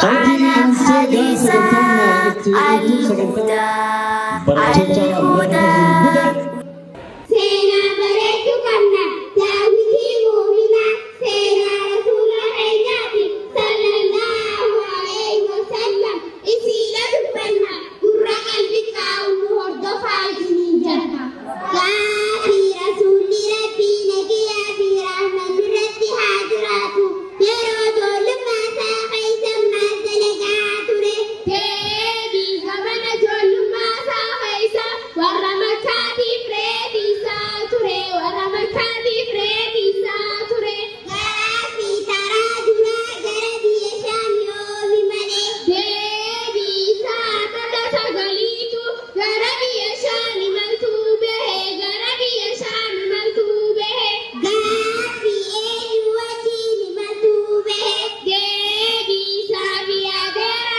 Anaaf hadiisaa al-hudaa al-hudaa. Seenaa bareechuu qabna daawwitii muuminaa seenaa rasuula keenyaati sallallahu alayhi wasallam isiidha dubbanna gurra qalbii qaawnu hordofaa isiniin jedha. Gaafii rasuulli rabbii nagayaa fi rahmanni irratti haa jiraatu yeroo ijoollummaa isaa keessa maal dalagaa ture? Deebii zamana ijoollummaa isaa keessa warra makkaatiif reetisaa ture warra makkaatiif reetisaa ture. Gaafii taraa duraa gara biyya Shaam yoomi malee? Deebii isaa mata sagaliitu gara biyya Shaam imaltuu bahe gara biyya Shaam imaltuu bahe. Gaafii eenyu wajjin imaltuu bahe? Deebii isaa biyya gara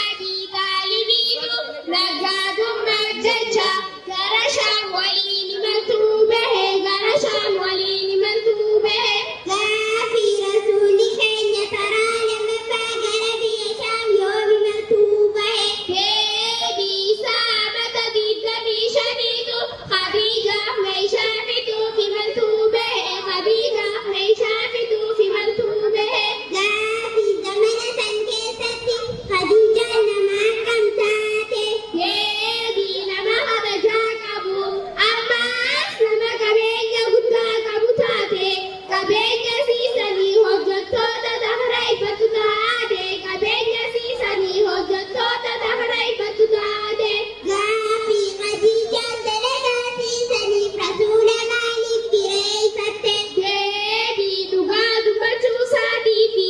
Abii Xaalibiitu naggaadummaaf jecha gara Shaam waliin imaltuu bahe gara Shaam waliin imaltuu bahe. Gaafii rasuulli keenya taraa lammaffaa gara biyya Shaam yoom imaltuu bahe? Deebii isaa mata 25tu Khadiijaaf meeshaa fituuf imaltuu bahe Khadiijaaf meeshaa fituuf imaltuu bahe. Gaafii zamana san keessatti Khadiijaan nama akkam taate? Deebii nama kabajaa qabu ammas nama qabeenya guddaa qabu taate qabeenya siisanii hojjettoota dafra ifatu taate qabeenya siisanii hojjettoota dafra ifatu taate. Gaafii Khadiijaan dalagaa siisaniif rasuula maaliif kireeffatte? Deebii dhugaa dubbachuu isaatii fi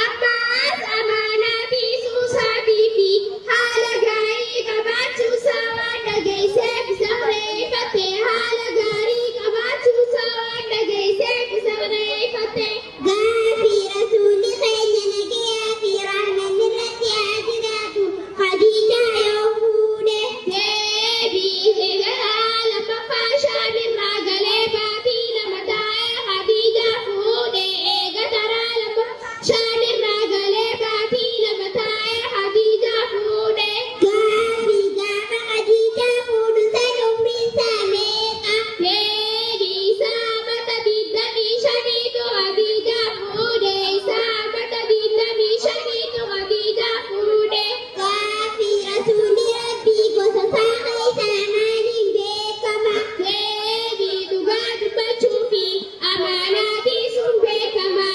ammas amaanaa tiisuu isaatii fi haala gaarii qabaachuu isaa waan dhageesseef isa kireeffatte haala gaarii qabaachuu isaa waan dhageesseef isa kireeffatte. Gaafii rasuulli keenya nagayaa fi rahmanni irratti haa jiraatu Khadiijaa yoo fuudhe? Deebii eegalaa lammaffaa Shaamirraa galee baatii 2 taa'ee Khadiijaa fuudhe eega taraa lammaffaa Shaamirraa galee baatii 2 taa'ee Khadiijaa fuudhe. Gaafii gaafa Khadiijaa fuudhu san umriin isaa meeqa? Deebii isaa mata 25tu Khadiijaa fuudhe isaa mata 25tu Khadiijaa fuudhe. Gaafii rasuulli rabbii gosa isaa keessaa maaliin beekama? Deebii dhugaa dubbachuu fi amaanaa tiisuun beekama.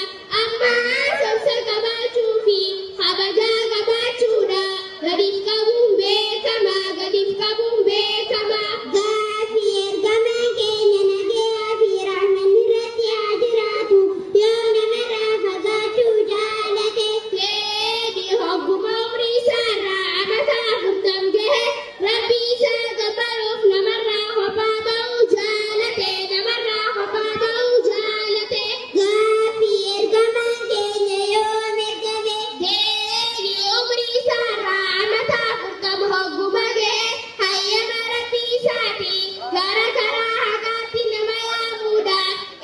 Ammaas obsa qabaachuu fi kabajaa qabaachuudha. Gadiif qabuun beekama. Gadiif qabuun beekama. Gaafii ergamaan keenya nagayaa fi rahmanni irratti haa jiraatu yoo namarraa fagaachuu jaalate? Deebii hogguma umrii isaarraa amata 40 gahe rabbii isaa gabbaruuf namarraa kophaa ba'uu jaalate. Namarraa kophaa ba'uu jaalate. Gaafii ergamaan keenya yoom ergame? Deebii umrii isaarraa amata 40 hogguma gahe hayyama rabbii isaati gara karaa haqaatti nama yaamuudha.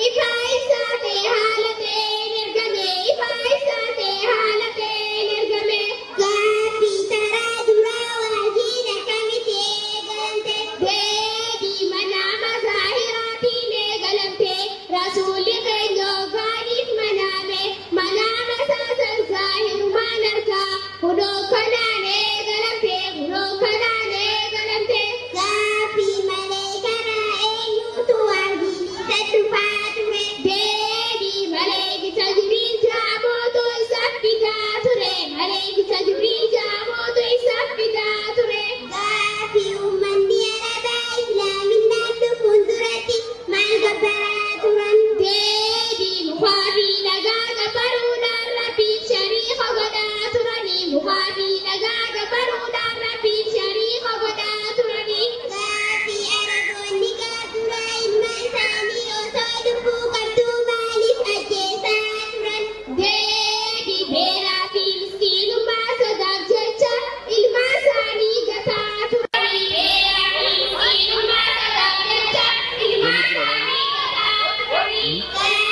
Ifaa isaa ta'e haala ta'een ergame. Ifaa isaa ta'e haala ta'een ergame. Gaafii taraa duraa waajiin akkamitti eegalte? Deebii manaama zaahiraatiin eegalamte rasuulli keenya ogaaniif manaame manaama saasan zaahirumaan argaa kunoo kanaan eegalamte kunoo kanaan eegalamte. Gaafii maleekaraa eenyutu waajiin isa dhufaa ture? Deebii maleekicha Jibriil jaamotu isaaf fidaa ture maleekicha Jibriil jaamotu isaaf fidaa ture. Gaafii uummanni Arabaa Islaaminaan dhufuun duratti maal gabbaraa turan? Deebii mukaa fi dhagaa gabbaruudhaan rabbiif shariika godhaa turanii mukaa fi dhagaa gabbaruudhaan rabbiif shariika godhaa turanii. Gaafii Araboonni gaafura ilma isaanii osoo lubbuu qabduu maaliif ajjeesaa turan? Deebii beelaa fi miskiinummaa sodaaf jecha ilma isaanii gataa turanii. Beelaa fi miskiinummaa sodaaf jecha ilma isaanii gataa turanii. Gaafii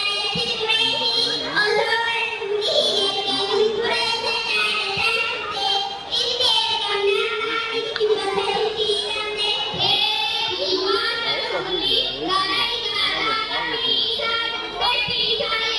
jaallatni Qureeshii osoo hin ergamin ture. Malaayikaadhaa qabrii isaa, dubbatti isaa.